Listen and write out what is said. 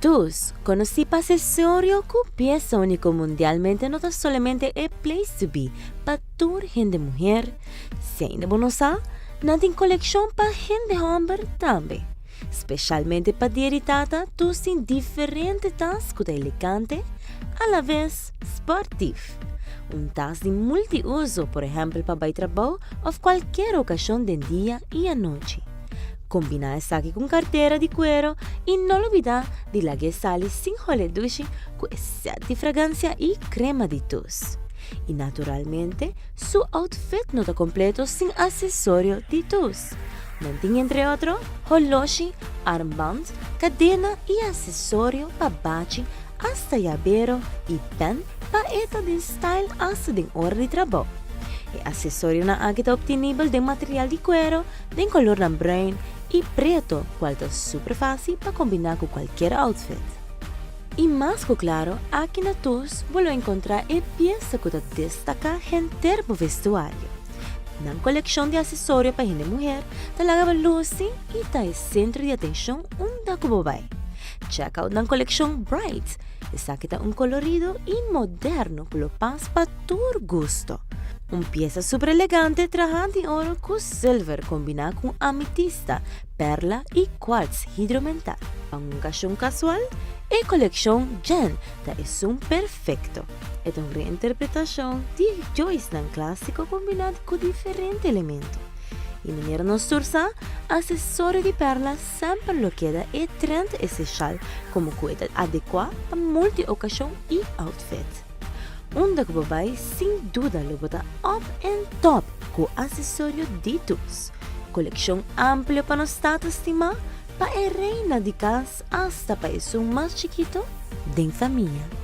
Tous, conoci pa accesorio cu pieza unico mundialmente, no ta solamente e place to be pa tur hende muher. Si ainda bo no sa, nan tin coleccion pa hende homber tambe. Specialmente pa Dia di Tata, Tous tin diferente tas cu ta elegante, a la vez sportief. Un tas di multiuso, por ehempel pa bay trabou of cualkier ocasion den dia y anochi. Combina esaki cu cartera di cuero y no lubida di lag'e sali sin hole dushi cu e set di fragancia y crema di Tous. Y naturalmente, su outfit no ta completo sin accesorio di Tous. Nan tin, entre otro, holoshi, armband, cadena y accesorio pa bachi, hasta yabero y pen pa e ta den style hasta den ora di trabou. E accesorionan aki ta obtenibel den material di cuero, den colornan bruin y preto, cual ta super facil pa combina cu cualkier outfit. Y mas cu claro, aki na Tous bo lo encontra e pieza cu ta destaca henter bo vestuario. Nan coleccion di accesorio pa hende muher ta laga bo luci y ta e centro di atencion unda cu bo bay. Check out nan coleccion Bright. Esaki ta un colorido y moderno cu lo pas pa tur gusto. Un pieza super elegante traha di oro cu silver combina cu ametista, perla y quartz hidromental. Pa un ocasion casual, e coleccion Jen ta esun perfecto. E ta un reinterpretacion di joyasnan clasico combina cu diferente elemento. Y manera nos tur sa, accesorio di perla semper lo keda e trend esencial, como cu e ta adecua pa multi ocasion y outfit. Unda cu bo bay, sin duda lo bo ta up and top cu accesorio di Tous. Coleccion amplio pa nos tata stima, pa e reina di cas hasta pa esun mas chikito den famia.